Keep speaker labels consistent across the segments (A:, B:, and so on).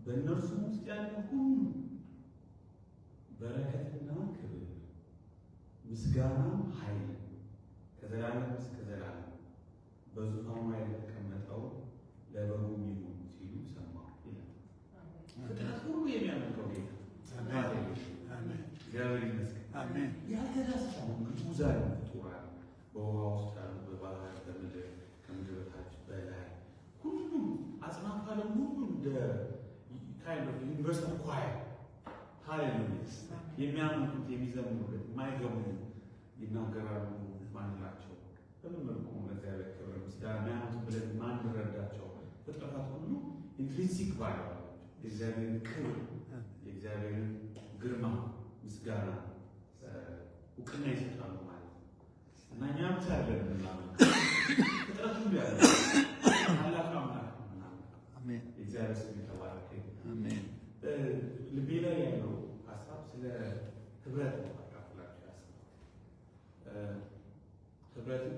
A: በእነርሱም ውስጥ ያለ ሁሉ በረከትና ክብር ምስጋናም ኃይል ከዘላለም እስከ ዘላለም በዙፋኑ ላይ ለተቀመጠው ለበጉ ይሁን ሲሉ ሰማሁ ይላል። ፍጥረት ሁሉ የሚያመልከው ጌታ እግዚአብሔር ይመስገን። ያልተዳሰሰው ግዑዛን ፍጡራን በውሃ ውስጥ ያሉ፣ በባህር፣ በምድር፣ ከምድር በታች፣ በላይ፣ ሁሉም አጽናፈ ዓለም ሁሉ እንደ kind of universal choir፣ ሃሌሉያ፣ የሚያመልኩት፣ የሚዘምሩበት፣ የማይገቡ ይናገራሉ ማንላቸው፣ በምን መልኩ ለእግዚአብሔር ክብር ምስጋና የሚያመጡ ብለን ማንረዳቸው ፍጥረታት ሁሉ intrinsic value የእግዚአብሔርን ክብር፣ የእግዚአብሔርን ግርማ፣ ምስጋና እውቅና ይሰጣሉ ማለት ነው። እና እኛ ብቻ አይደለም የምናመልከው፣ ፍጥረት ሁሉ ያለ ታላቅ አምላክ ነው የምናመልከው። የእግዚአብሔር ስም የተባረከ ይሁን። ልቤ ላይ ያለው ሀሳብ ስለ ህብረት ነው አካፍላችሁ ያሰብኩት። ህብረትን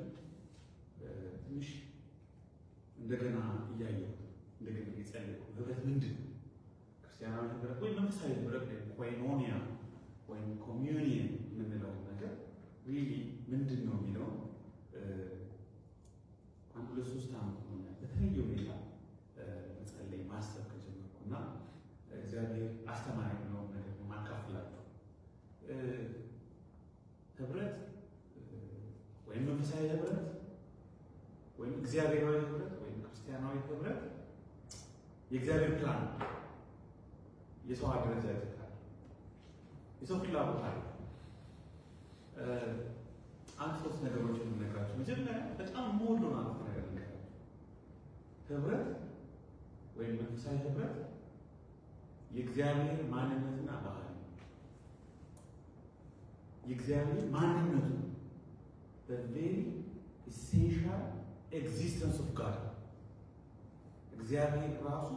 A: ትንሽ እንደገና እያየሁት፣ እንደገና እየጸለይኩ፣ ህብረት ምንድን ነው? ክርስቲያናዊ ህብረት ወይም መንፈሳዊ ህብረት ወይም ኮይኖኒያ ወይም communion የምንለው ነገር really ምንድን ነው የሚለው 1፣ 2፣ 3 ዓመት ሆኖኛል በተለየ ሁኔታ መጸለይ ማሰብ ከጀመርኩ እና እግዚአብሔር አስተማሪ የሆነውን ነገር ነው ማካፍላችሁ። ህብረት ወይም መንፈሳዊ ህብረት ወይም እግዚአብሔራዊ ህብረት ወይም ክርስቲያናዊ ህብረት የእግዚአብሔር ፕላን ነው። የሰው አደረጃጀት አለ፣ የሰው ፍላጎት አለ። አንድ ሶስት ነገሮች የምነግራቸው፣ መጀመሪያ በጣም የምወደውን አረፍተ ነገር ልንገራችሁ። ህብረት ወይም መንፈሳዊ ህብረት የእግዚአብሔር ማንነትና ባህሪ ነው። የእግዚአብሔር ማንነቱ፣ the very essential existence of God። እግዚአብሔር ራሱ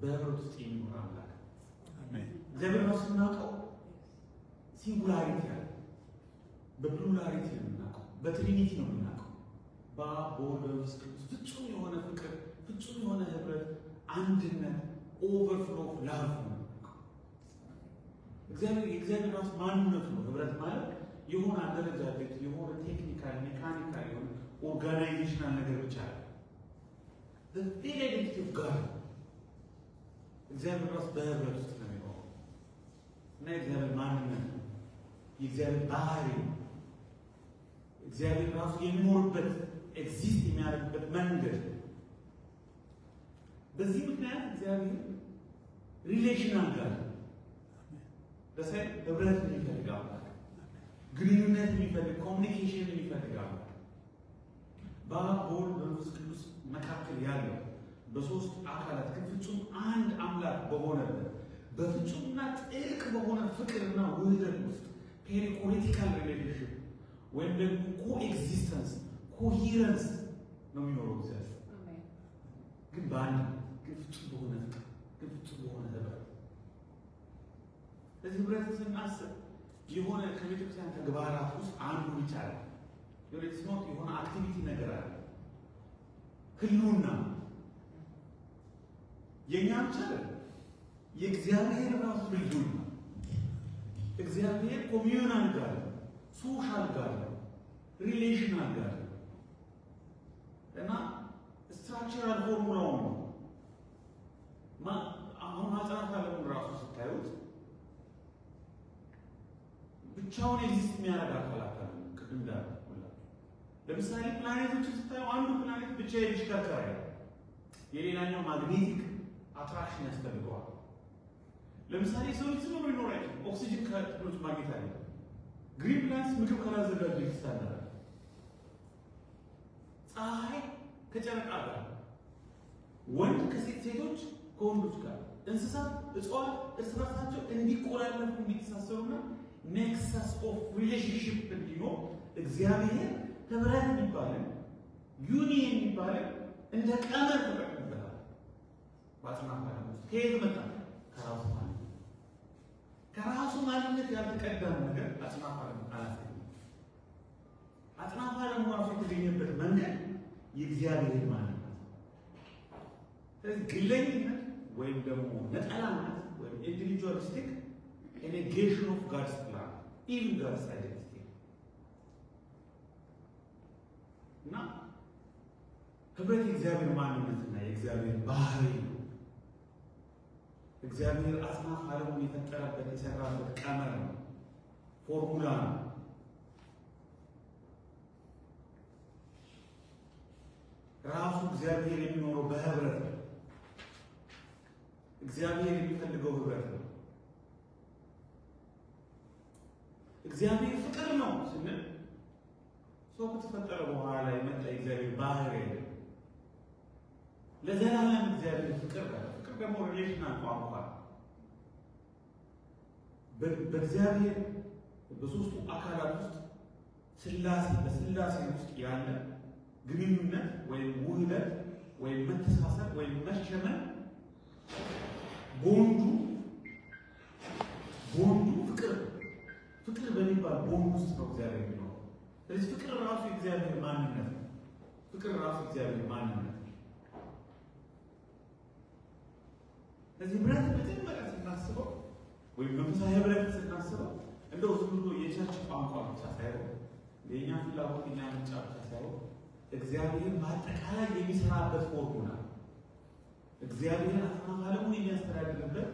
A: በህብረት ውስጥ የሚኖር አምላክ ነው። እግዚአብሔር ራሱ ስናውቀው singularity አለ። በ plurality ነው የምናውቀው፣ በ Trinity ነው የምናውቀው። በአብ፣ በወልድ፣ በመንፈስ ቅዱስ ፍጹም የሆነ ፍቅር፣ ፍጹም የሆነ ህብረት፣ አንድነት፣ overflow of love ነው የምናውቀው። እግዚአብሔር የእግዚአብሔር ራሱ ማንነቱ ነው። ህብረት ማለት የሆነ አደረጃጀት፣ የሆነ technical፣ mechanical የሆነ organizational ነገር ብቻ አለ። Very identity of God፣ እግዚአብሔር ራሱ በህብረት ውስጥ ነው የሚኖረው እና የእግዚአብሔር ማንነት ነው። የእግዚአብሔር ባህሪ ነው። እግዚአብሔር ራሱ የሚኖርበት፣ exist የሚያደርግበት መንገድ። በዚህ ምክንያት እግዚአብሔር relational God ደሳይ ህብረት የሚፈልግ አምላክ፣ ግንኙነት የሚፈልግ፣ communication የሚፈልግ አምላክ፣ በአብ፣ በወልድ፣ በመንፈስ ቅዱስ መካከል ያለው፣ በሶስት አካላት ግን ፍጹም አንድ አምላክ በሆነበት፣ በፍጹምና ጥልቅ በሆነ ፍቅርና ውህደት ውስጥ perichoretical relationship ወይም ደግሞ coexistence፣ coherence ነው የሚኖረው። እግዚአብሔር ግን በአንድ፣ ግን ፍጹም በሆነ ፍቅር፣ ግን ፍጹም በሆነ ህብረት። ስለዚህ ህብረትን ስናስብ የሆነ ከቤተክርስቲያን ተግባራት ውስጥ አንዱ ብቻ አለ። የሆነ የሆነ activity ነገር አለ። ህልውና የእኛ ብቻ አይደለም፣ የእግዚአብሔር ራሱ ህልውና። እግዚአብሔር communal God፣ social God፣ relational God እና structural formula ው ነው። አሁን አጽናፈ ዓለሙን ራሱ ስታዩት ብቻውን exist የሚያደርግ አካላት አለ። ቅድም እንዳልኩላችሁ ለምሳሌ ፕላኔቶችን ስታዩ አንዱ ፕላኔት ብቻ የሚሽከርከር አይደለም። የሌላኛው magnetic attraction ያስፈልገዋል። ለምሳሌ ሰው ልጅ ዝም ብሎ ሊኖር አይችልም። ኦክሲጅን ከጥሎች ማግኘት አለ። Green plants ምግብ ካላዘጋጁ exist አናደርግም። ፀሐይ ከጨረቃ ጋር፣ ወንድ ከሴት፣ ሴቶች ከወንዶች ጋር፣ እንስሳት፣ እጽዋት እርስ በርሳቸው እንዲቆላለፉ፣ እንዲተሳሰሩና nexus of relationship እንዲኖር እግዚአብሔር ህብረት የሚባልን፣ ዩኒየን የሚባልን እንደ ቀመር ተጠቅሞበታል። በአጽናፈ ዓለም ውስጥ ከየት መጣ? ከራሱ ማንነት። ከራሱ ማንነት ያልተቀዳም ነገር አጽናፈ ዓለም አላስገኝም። አጽናፈ ዓለሙ ራሱ የተገኘበት መንገድ የእግዚአብሔር ማንነት። ስለዚህ ግለኝነት ወይም ደግሞ ነጠላነት ወይም individualistic negation of God's plan, even God's identity። እና ህብረት የእግዚአብሔር ማንነትና የእግዚአብሔር ባህሪ ነው። እግዚአብሔር አጽናፈ ዓለሙን የፈጠረበት፣ የሰራበት ቀመር ነው፣ ፎርሙላ ነው። ራሱ እግዚአብሔር የሚኖረው በህብረት ነው። እግዚአብሔር የሚፈልገው ህብረት ነው። እግዚአብሔር ፍቅር ነው ስንል ሰው ከተፈጠረ በኋላ የመጣ የእግዚአብሔር ባህሪ አይደለም። ለዘላለም እግዚአብሔር ፍቅር ነው። ፍቅር ደግሞ relational ቋንቋ ነው። በእግዚአብሔር በሶስቱ አካላት ውስጥ፣ ስላሴ፣ በስላሴ ውስጥ ያለ ግንኙነት ወይም ውህደት ወይም መተሳሰር ወይም መሸመን bond ኡ ፍቅር፣ ፍቅር በሚባል ቦንድ ውስጥ ነው እግዚአብሔር የሚኖረው። ስለዚህ ፍቅር ራሱ የእግዚአብሔር ማንነት ነው። ፍቅር ራሱ የእግዚአብሔር ማንነት ነው። ስለዚህ ህብረት መጀመሪያ ስናስበው ወይም መንፈሳዊ ህብረት ስናስበው እንደው ዝም ብሎ የ church ቋንቋ ብቻ ሳይሆን፣ የእኛ ፍላጎት፣ የኛ ምርጫ ብቻ ሳይሆን እግዚአብሔር በአጠቃላይ የሚሰራበት ፎርሙላ፣ እግዚአብሔር አጽናፈ ዓለሙን የሚያስተዳድርበት፣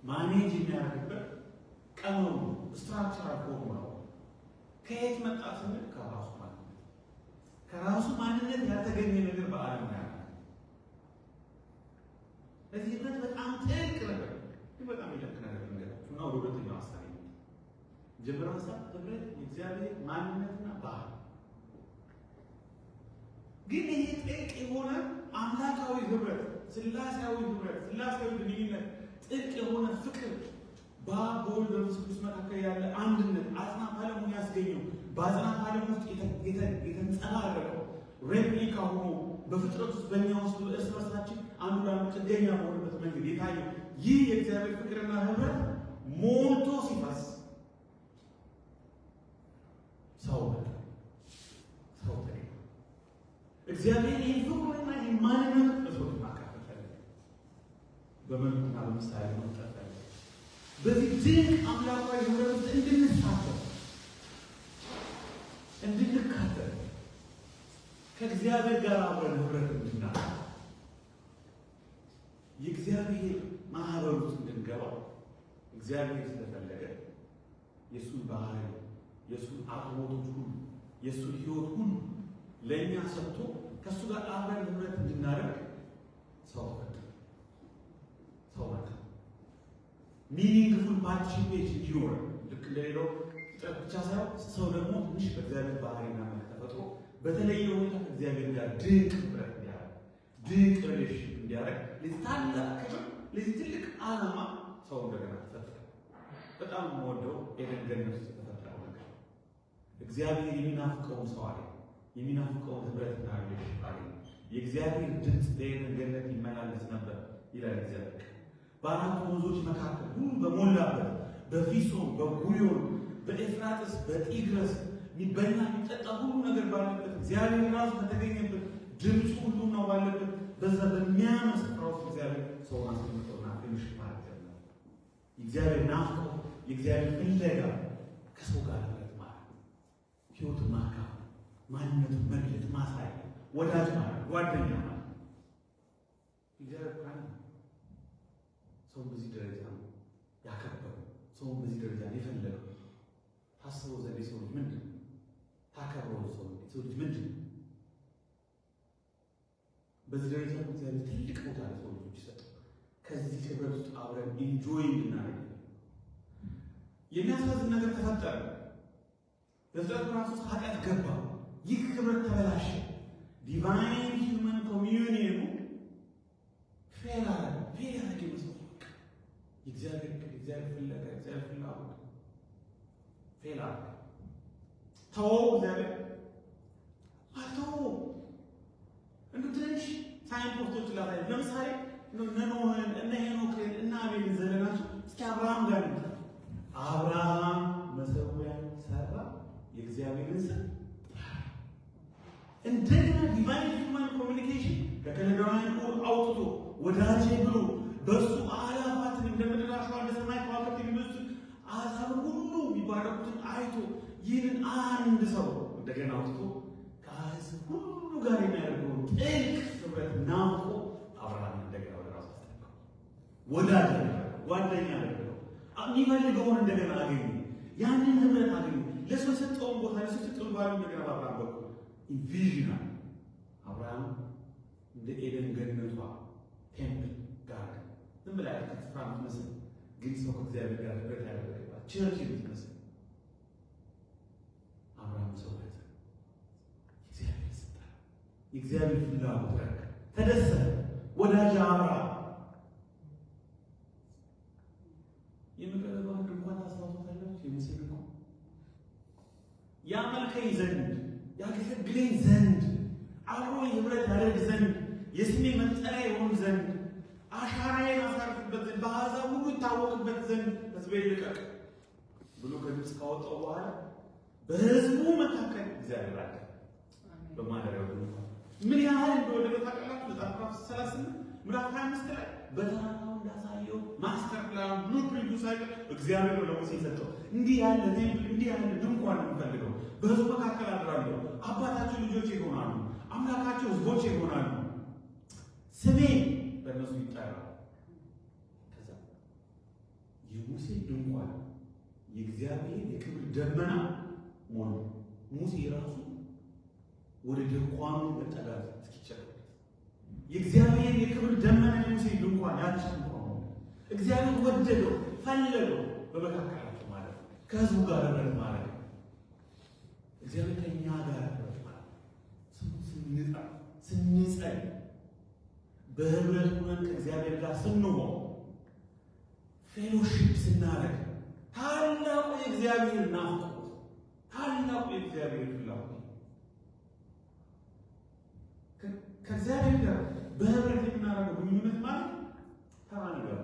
A: manage የሚያደርግበት ቀመሩ፣ structural formula ው ከየት መጣ ስንል ከራሱ ማንነት። ከራሱ ማንነት ያልተገኘ ነገር በዓለም ላይ አለ። ስለዚህ ህብረት በጣም ጥልቅ ነገር፣ ግን በጣም ይለቅ ነገር ልንገራችሁ እና ወደ ሁለተኛው ሀሳብ። መጀመሪያው ሀሳብ ህብረት የእግዚአብሔር ማንነትና ባህል። ግን ይሄ ጥልቅ የሆነ አምላካዊ ህብረት፣ ስላሴያዊ ህብረት፣ ስላሴያዊ ግንኙነት፣ ጥልቅ የሆነ ፍቅር፣ በአብ፣ በወልድ፣ በመንፈስ ቅዱስ መካከል ያለ አንድነት፣ አጽናፈ ዓለሙን ያስገኘው፣ በአጽናፈ ዓለም ውስጥ የተንጸባረቀው፣ replica ሆኖ በፍጥረት ውስጥ፣ በእኛ ውስጥ እርስ በርሳችን አንዱ ለአንዱ ጥገኛ በሆነበት መንገድ የታየው ይህ የእግዚአብሔር ፍቅርና ህብረት ሞልቶ ሲፈስ ሰው መጣ። ሰው ተገኘ። እግዚአብሔር ይህን ፍቅሩንና ይህን ማንነቱን ለሰው ልጅ ማካፈል ፈለገ። በመልኩና በምሳሌ መፍጠር ፈለገ። በዚህ ድንቅ አምላካዊ ህብረት ውስጥ እንድንሳተፍ፣ እንድንካተል፣ ከእግዚአብሔር ጋር አብረን ህብረት እንድናደርግ፣ የእግዚአብሔር ማህበር ውስጥ እንድንገባ እግዚአብሔር ስለፈለገ የእሱን ባህሪ፣ የእሱን አቅርቦቶች ሁሉ፣ የእሱን ህይወት ሁሉ ለእኛ ሰጥቶ ከእሱ ጋር አብረን ህብረት እንድናደርግ ሰው ተፈጠረ። ሰው መጣ። Meaningful participation እንዲኖረን ልክ እንደሌላው ፍጥረት ብቻ ሳይሆን ሰው ደግሞ ትንሽ በእግዚአብሔር ባህሪና መልክ ተፈጥሮ በተለየ ሁኔታ ከእግዚአብሔር ጋር ድንቅ ህብረት እንዲያደርግ፣ ድንቅ relationship እንዲያደርግ፣ ለዚህ ታላቅ ክብር፣ ለዚህ ትልቅ ዓላማ ሰው እንደገና ተፈጠረ። በጣም የምወደው ኤደን ገነት ውስጥ የተፈጠረው ነገር፣ እግዚአብሔር የሚናፍቀውን ሰው አለ፣ የሚናፍቀውን ህብረትና relationship አለ። የእግዚአብሔር ድምፅ በኤደን ገነት ይመላለስ ነበር ይላል እግዚአብሔር። በአራቱ ወንዞች መካከል፣ ሁሉ በሞላበት፣ በፊሶን፣ በጉዮን፣ በኤፍራጥስ፣ በጢግረስ፣ የሚበላ የሚጠጣ ሁሉ ነገር ባለበት፣ እግዚአብሔር ራሱ ከተገኘበት፣ ድምፁ ሁሉም ነው ባለበት በዛ በሚያምር ስፍራ ውስጥ እግዚአብሔር ሰውን አስቀምጦና fellowship ማለት ጀመረ። የእግዚአብሔር ናፍቆት፣ የእግዚአብሔር ፍለጋ ከሰው ጋር ህብረት ማለት፣ ህይወቱን ማካፈል፣ ማንነቱን መግለጥ፣ ማሳየት፣ ወዳጅ ማለት፣ ጓደኛ ማለት እግዚአብሔር ፕላን ነው። ሰውን በዚህ ደረጃ ነው ያከበረው። ሰውን በዚህ ደረጃ ነው የፈለገው። ታስበው ዘንድ የሰው ልጅ ምንድን ነው? ታከብረው ሰው የሰው ልጅ ምንድን ነው? በዚህ ደረጃ ነው እግዚአብሔር ትልቅ ቦታ ለሰው ልጆች ይሰጠው። ከዚህ ህብረት ውስጥ አብረን enjoy እንድናደርግ። የሚያሳዝን ነገር ተፈጠረ። በፍጥረት ምዕራፍ 3 ኃጢአት ገባ። ይህ ህብረት ተበላሸ። Divine human communion ኑ fail አረገ። Fail ያደረገ ይመስላል። የእግዚአብሔር እቅድ፣ የእግዚአብሔር ፍለጋ፣ የእግዚአብሔር ፍላጎት fail አረገ። ተወው? እግዚአብሔር አልተወውም። እንዱ ትንሽ signpost ኦች ላሳይ። ለምሳሌ እነ ኖህን፣ እነ ሄኖክን፣ እነ አቤልን ዘለናቸው እስኪ አብርሃም ጋር እንምጣ። አብርሃም መሰዊያን ሰራ፣ የእግዚአብሔርን ስም። እንደገና divine human communication ከከለዳውያን ኡር አውጥቶ ወዳጄ ብሎ ያደረኩትን አይቶ ይህንን አንድ ሰው እንደገና አውጥቶ ከሕዝብ ሁሉ ጋር የሚያደርገውን ጥልቅ ኅብረት ናፍቆ አብርሃምን እንደገና ወደ ራሱ አስጠጋው። ወዳጅ አደረገው፣ ጓደኛ አደረገው። የሚፈልገውን እንደገና አገኘ። ያንን ኅብረት አገኘ። ለሰው የሰጠውን ቦታ ለሰው የሰጠውን value እንደገና በአብርሃም በኩል envision አብርሃም እንደ ኤደን ገነቷ temple garden ዝም ብላ ያልኩት ስፍራ የምትመስል ግን ሰው ከእግዚአብሔር ጋር ኅብረት ያደረገባት church የምትመስል አብርሃም ሰው ያዘ። እግዚአብሔር ሰጠ። የእግዚአብሔር ፍላጎት ረካ፣ ተደሰተ። ወዳጅ አብርሃም የመቅረዟን ድንኳን ታስታውሳላችሁ? የሙሴ ድንኳን ያመልከኝ ዘንድ ያገለግለኝ ዘንድ አብሮ ኅብረት ያደርግ ዘንድ የስሜ መጠሪያ ይሆን ዘንድ አሻራዬን አሳርፍበት ዘንድ በአሕዛብ ሁሉ ይታወቅበት ዘንድ ሕዝቤን ልቀቅ ብሎ ከግብፅ ካወጣው በኋላ በሕዝቡ መካከል እግዚአብሔር አለ። በማደሪያው ድንኳን ምን ያህል እንደወደደ ታውቃላችሁ? መጽሐፍ ምዕራፍ 38 ምዕራፍ 25 ላይ በተራራው እንዳሳየው master plan blueprint ኡ ሳይቀር እግዚአብሔር ነው ለሙሴ የሰጠው። እንዲህ ያለ temple እንዲህ ያለ ድንኳን ነው የምፈልገው። በሕዝቡ መካከል አድራለሁ፣ አባታቸው ልጆች ይሆናሉ፣ አምላካቸው ሕዝቦች ይሆናሉ፣ ስሜ በእነሱ ይጠራል። ከዛ የሙሴ ድንኳን የእግዚአብሔር የክብር ደመና ሞሉ። ሙሴ ራሱ ወደ ድንኳኑ መጠጋት እስኪቸገር የእግዚአብሔር የክብር ደመና የሙሴ ድንኳን ያቺ ድንኳን ሞላ። እግዚአብሔር ወደደው፣ ፈለገው በመካከላቸው ማለት ነው። ከህዝቡ ጋር ህብረት ማለት ነው። እግዚአብሔር ከእኛ ጋር ህብረት ማለት ነው። ስንጠራ ስንጸልይ በህብረት ሆነን ከእግዚአብሔር ጋር ስንሆን fellowship ስናደርግ ታላቁ የእግዚአብሔር ናፍቆት ታላቁ የእግዚአብሔር ፍላጎት ከእግዚአብሔር ጋር በህብረት የምናደርገው ግንኙነት ማለት ተራ ነገር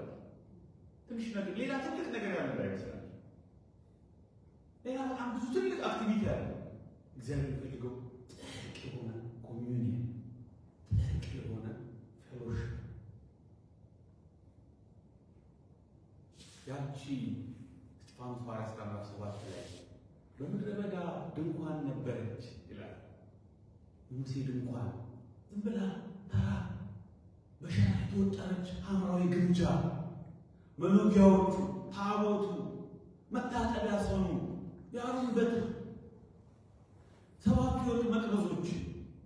A: ትንሽ ነገር፣ ሌላ ትልቅ ነገር ያለ እንዳይመስላችሁ። ሌላ በጣም ብዙ ትልቅ activity አለ። እግዚአብሔር የሚፈልገው ጥልቅ የሆነ communion፣ ጥልቅ የሆነ fellowship። ያቺ እስጢፋኖስ ሐዋርያ ሥራ ምዕራፍ 7 ላይ በምድረ በዳ ድንኳን ነበረች ይላል። የሙሴ ድንኳን ዝም ብላ ተራ በሸራ የተወጠረች ሐምራዊ ግምጃ፣ መሎጊያዎቹ፣ ታቦቱ፣ መታጠቢያ ሰኑ፣ የአሮን በትር፣ ሰባቱ የወርቅ መቅረዞች፣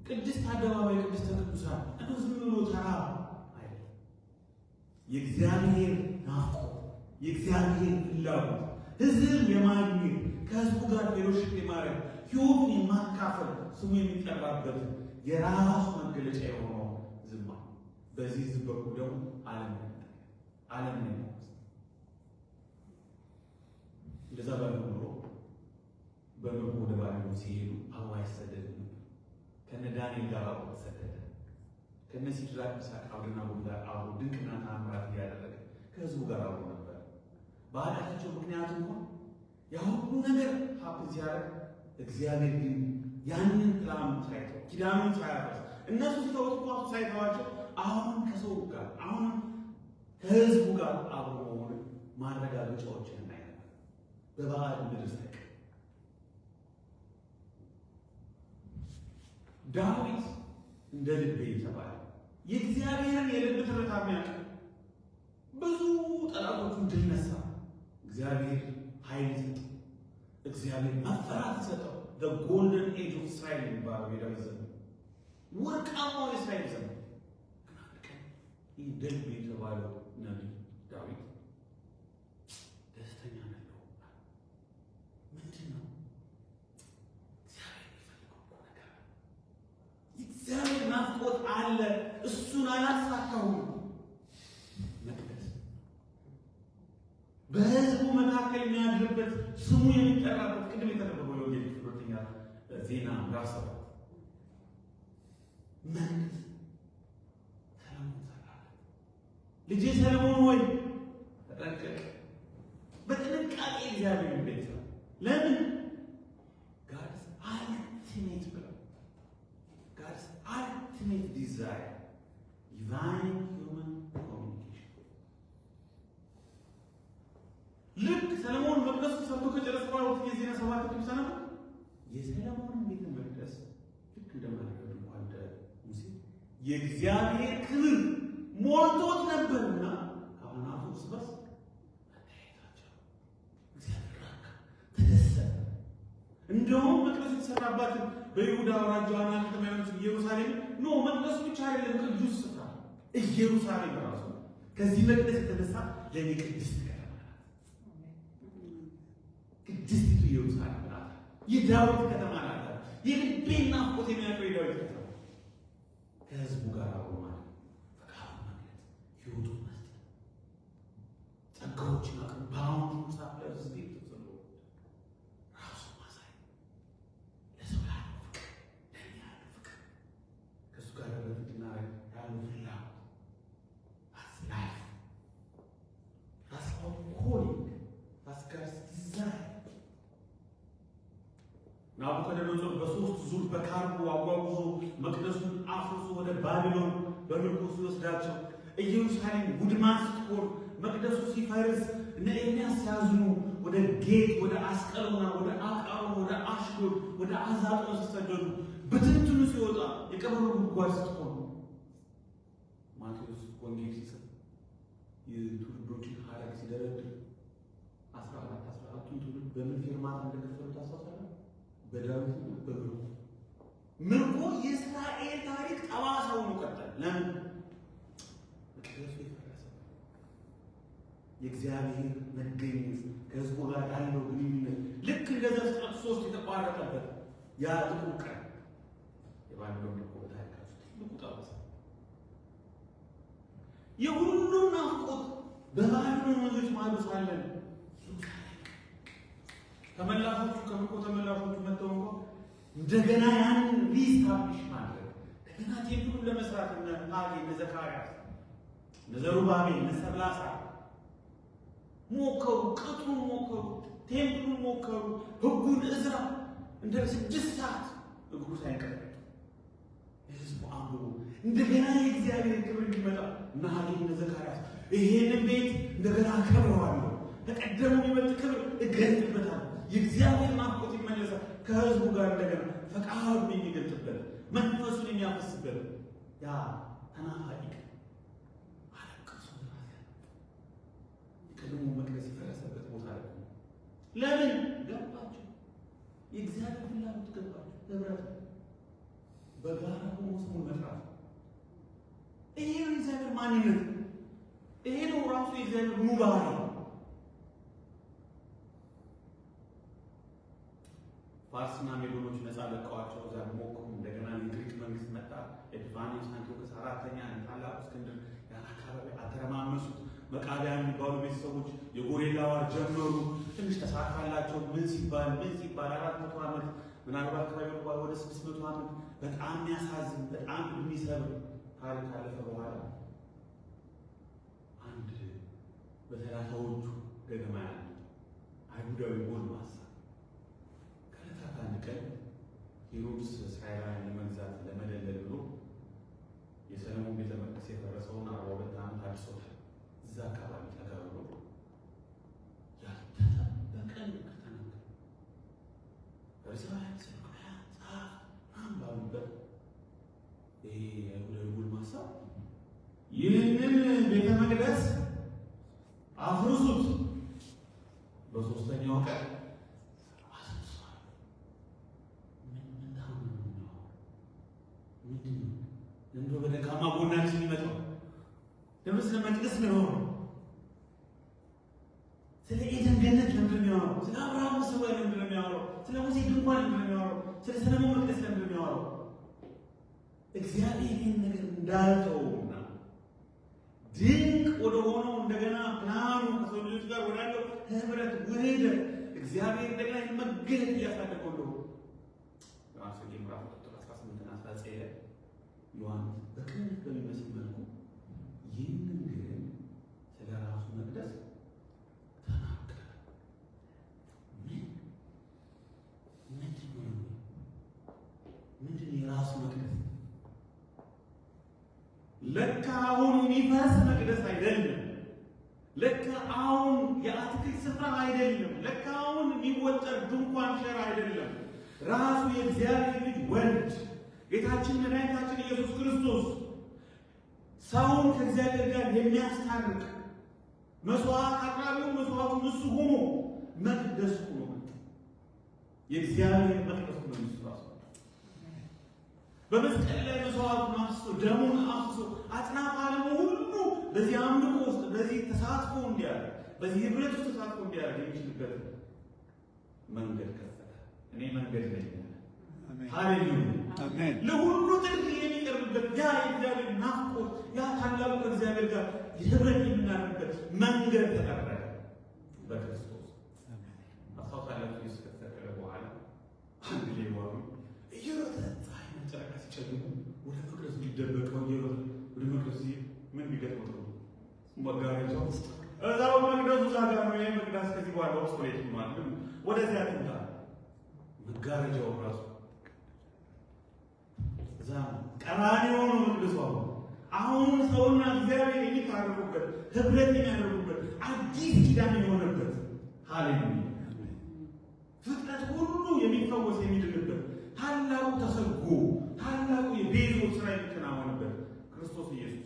A: ቅድስት አደባባይ፣ ቅድስተ ቅዱሳን እንደው ዝም ብሎ ተራ አይደለም። የእግዚአብሔር ናፍቆት፣ የእግዚአብሔር ፍላጎት ሕዝብ የማግኘት ከሕዝቡ ጋር fellowship የማድረግ ሕይወቱን የማካፈል ስሙ የሚጠራበት የራሱ መገለጫ የሆነው ዝማ በዚህ ሕዝብ በኩል ደግሞ ዓለም ነው። እንደዛ ባይሆን ኖሮ በምርኮ ወደ ባቢሎን ሲሄዱ አብሮ አይሰደድም ነበር። ከነ ዳንኤል ጋር አብሮ ተሰደደ። ከነ ሲድራቅ ሚሳቅ አብደናጎ ጋር አብሮ ድንቅና ተአምራት እያደረገ ከሕዝቡ ጋር አብሮ ነበር። በኃጢአታቸው ምክንያት እንኳን ያ ሁሉ ነገር happen ሲያደርግ እግዚአብሔር ግን ያንን ፕላኑ ሳይተው ኪዳኑን ሳያፈርስ እነሱ ሲተውት እንኳን ሳይተዋቸው አሁንም ከሰው ጋር አሁንም ከሕዝቡ ጋር አብሮ መሆኑን ማረጋገጫዎችን እናይ ነበር። በባዕድ ምድር ሳይቀር ዳዊት እንደ ልቤ የተባለ የእግዚአብሔርን የልብ ትርታ የሚያውቅ ብዙ ጠላቶቹን ድል ነሳ። እግዚአብሔር ኃይል ሰጠው። እግዚአብሔር መፈራት ሰጠው። The golden age of Israel የሚባለው የዳዊት ዘመን ወርቃማው የእስራኤል ዘመን። ግን አንድ ቀን ይህ እንደ ልቤ የተባለው ነቢይ ዳዊት ደስተኛ ነው። ምንድን ነው? እግዚአብሔር የሚፈልገው እኮ ነገር አለ። የእግዚአብሔር ናፍቆት አለ። እሱን አላሳካሁም። መቅደስ በሕዝቡ መካከል የሚያድርበት ስሙ የሚጠራበት ቅድም የተነበበው የወንጌል ክፍል ሁለተኛ ዜና ምዕራፍ 7 መቅደስ ሰለሞን ሰራለት። ልጄ ሰለሞን ሆይ ተጠንቀቅ፣ በጥንቃቄ እግዚአብሔር ቤት ስራ። ለምን? God's ultimate ብለው God's ultimate desire divine human communication። ልክ ሰለሞን መቅደሱን መቅደሱ ሰርቶ ከጨረሰ በኋላ የዜና 7 ቅዱሳን ነው የሰለሞንን ቤተ መቅደስ ልክ እንደማደረገው እንኳን እንደ ሙሴ የእግዚአብሔር ክብር ሞልቶት ነበርና ካህናቱ እርስ በርስ መተያየታቸው እግዚአብሔር ራካ ተደሰተ። እንደውም መቅደሱ የተሰራባት በይሁዳ አውራጃ ዋና ከተማ የሆነችው ኢየሩሳሌም no መቅደሱ ብቻ አይደለም ቅዱስ ስፍራ ኢየሩሳሌም ራሱ ከዚህ መቅደስ የተነሳ ለኔ ቅድስት ከተማ ናት። ቅድስቲቱ ኢየሩሳሌም ናት። የዳዊት ከተማ ናት። የልቤን ናፍቆት የሚያውቀው የዳዊት ከተማ ከህዝቡ ጋር አብሮ ማለት ፈቃዱን መግለጽ፣ ህይወቱን መስጠት፣ ጸጋዎችን አቅም በአሁኑ ሰዓት ላይ ስቴት ተጽሎ ራሱ ማሳየት ለሰው ያለው ፍቅር፣ ለእኛ ያለው ፍቅር፣ ከእሱ ጋር በፊትና ያለው ፍላጎት That's life. That's our calling. That's God's desire. ናቡከደነፆር በሶስት ዙር በካርጎ አጓጉዞ መቅደሱን አፍርሶ ወደ ባቢሎን በምርኮ ሲወስዳቸው ኢየሩሳሌም ውድማ ስትሆን መቅደሱ ሲፈርስ እነ ኤርምያስ ሲያዝኑ ወደ ጌት፣ ወደ አስቀሎና፣ ወደ አቃሮን፣ ወደ አሽዶድ፣ ወደ አዛጦን ሲሰደዱ ብትንትኑ ሲወጣ የቀበሮ ጉድጓድ ስትሆን ማቴዎስ ወንጌል ሲጽፍ የትውልዶችን ሐረግ ሲደረድር 14 14ቱን ትውልድ በምን ፌርማታ እንደከፈሉ ታስታውሳለህ? በዳዊትና በምርኮ። ምርኮ የእስራኤል ታሪክ ጠባሳ ሆኖ ቀጠለ። ለምን? መቅደሱ የፈረሰ የእግዚአብሔር መገኘት ከህዝቡ ጋር ያለው ግንኙነት ልክ እንደ ዘፍጥረት 3 የተቋረጠበት ያ ጥቁር ቀን የባቢሎን ምርኮ በታሪካቸው ትልቁ ጠባሳ የሁሉም ናፍቆት በባቢሎን ወንዞች ማዶ ሳለን ተመላሾቹ ከምርኮ ተመላሾቹ መጥተው እንኳን እንደገና ያንን reestablish ማድረግ እንደገና temple ኡን ለመስራት እነ ሐጌ፣ እነ ዘካርያስ፣ እነ ዘሩባቤል፣ እነ ሰብላሳ ሞከሩ። ቅጥሩን ሞከሩ፣ temple ኡን ሞከሩ፣ ህጉን እዝራ እንደ 6 ሰዓት እግሩ ሳይንቀጠቀጥ ህዝቡ አንብቦ እንደገና የእግዚአብሔር ክብር እንዲመጣ እነ ሐጌ፣ እነ ዘካርያስ ይሄንን ቤት እንደገና አከብረዋለሁ፣ ተቀደሙ የሚበልጥ ክብር እገልጥበታለሁ፣ የእግዚአብሔር ናፍቆት ይመለሳል፣ ከህዝቡ ጋር እንደገና ፈቃዱን የሚገልጥበት መንፈሱን የሚያፈስበት ያ ተናፋቂ ቀን አለቀሱ። የቀድሞ መቅደስ የፈረሰበት ቦታ ላይ ለምን ገባቸው? የእግዚአብሔር ፍላጎት ገባቸው። ህብረት በጋራ ሆኖ ስሙን መጥራት ይሄ ነው የእግዚአብሔር ማንነት። ይሄ ነው ራሱ የእግዚአብሔር ሙባሪ። ፋርስና ሜዶኖች ነፃ ለቀዋቸው እዛ ሞክሩ። እንደገና የግሪክ መንግስት መጣ። ኤጲፋኒዎስ፣ አንቲዮከስ አራተኛ፣ ታላቁ እስክንድር ያን አካባቢ አተረማመሱት። መቃቢያን የሚባሉ ቤተሰቦች የ guerrilla war ጀመሩ። ትንሽ ተሳካላቸው። ምን ሲባል 400 ዓመት ምናልባት ከባቢሎን ወደ 600 ዓመት በጣም የሚያሳዝን በጣም የሚሰብር ታሪክ ካለፈ በኋላ አንድ በሰላሳዎቹ ገደማ ያለ አይሁዳዊ ጎልማሳ ከዕለታት አንድ ቀን ሄሮድስ እስራኤላውያን ለመግዛት ለመደለል ብሎ የሰለሞን ቤተ መቅደስ የፈረሰውን 42 ዓመት አድሶታል። እዛ አካባቢ ጠጋ ብሎ ያልተጠበቀ ንግግር ተናገረ። ፈሪሳውያን፣ ሰዱቃውያን፣ ጸሐፍት ምናምን ባሉበት ይሄ አይሁዳዊ ጎልማሳ ይህንን ቤተ መቅደስ አፍርሱት፣ በሶስተኛው ቀን አስነሳዋለሁ። ምን ታምር ነው? ምንድን ነው? ለምንድን ነው በደካማ ጎናችን የሚመጣው? ለምን ስለ መቅደስ ነው የሚያወራው? ስለ ኤደን ገነት ለምንድን ነው የሚያወራው? ስለ አብርሃም መሠዊያ ለምንድን ነው የሚያወራው? ስለ ሙሴ ድንኳን ለምንድን ነው የሚያወራው? ስለ ሰለሞን መቅደስ ለምንድን ነው የሚያወራው? እግዚአብሔር ይህን ነገር እንዳልተውና ድንቅ ወደ ሆነው እንደገና ፕላኑ ከሰው ልጆች ጋር ወዳለው ህብረት፣ ውህደት እግዚአብሔር እንደገና መገለጥ እያሳደገው እንደሆነ ዮሐንስ ወንጌል ምዕራፍ ቁጥር 18 እና 19 ላይ ዮሐንስ በቅንነት በሚመስል መልኩ ይህንን ግን ስለ ራሱ መቅደስ ተናገረ። ምን ምንድን ነው? ምንድን ነው የራሱ መቅደስ? ለካ አሁን የሚፈርስ መቅደስ አይደለም። ለካ አሁን የአትክልት ስፍራ አይደለም። ለካ አሁን የሚወጠር ድንኳን ሸራ አይደለም። ራሱ የእግዚአብሔር ልጅ ወልድ ጌታችን መድኃኒታችን ኢየሱስ ክርስቶስ ሰውን ከእግዚአብሔር ጋር የሚያስታርቅ መስዋዕት አቅራቢው መስዋዕቱ እሱ ሆኖ መቅደስ ሆኖ መጣ። የእግዚአብሔር መቅደስ ሆኖ እሱ ራሱ በመስቀል ላይ መስዋዕቱን አፍስሶ ደሙን አፍስሶ አጽናፈ ዓለሙ ሁሉ በዚህ አምልኮ ውስጥ በዚህ ተሳትፎ እንዲያደርግ በዚህ ህብረት ውስጥ ተሳትፎ እንዲያደርግ የሚችልበት መንገድ ከፈተ። እኔ መንገድ ነኝ። ሃሌሉያ
B: አሜን።
A: ለሁሉ ጥሪ የሚቀርብበት ያ የእግዚአብሔር ናፍቆት ያ ታላቁ ከእግዚአብሔር ጋር ህብረት የምናደርግበት መንገድ ተጠረገ በክርስቶስ። አስታውሳላችሁ፣ ኢየሱስ ከተሰቀለ በኋላ አንድ ሌዋዊ እየሮጠ ፀሐይና ጨረቃ ሲጨልሙ ወደ መቅደሱ ሊደበቀው እየሮጠ ወደ መቅደሱ ሲሄድ ምን ቢገጥመው ጥሩ? መጋረጃው እዛው መቅደሱ እዛ ጋር ነው። ይሄ መቅደስ ከዚህ በኋላ obsolete ሆኗል። ወደዚያ ትምጣ። መጋረጃው ራሱ እዛ ነው። ቀራንዮ ነው መቅደሱ። አሁን ሰውና እግዚአብሔር የሚታረቁበት ህብረት የሚያደርጉበት አዲስ ኪዳን የሆነበት ሃሌሉያ ፍጥረት ሁሉ የሚፈወስ የሚድንበት ታላቁ ተሰጎ ታላቁ የቤዞ ስራ የሚከናወንበት ክርስቶስ ኢየሱስ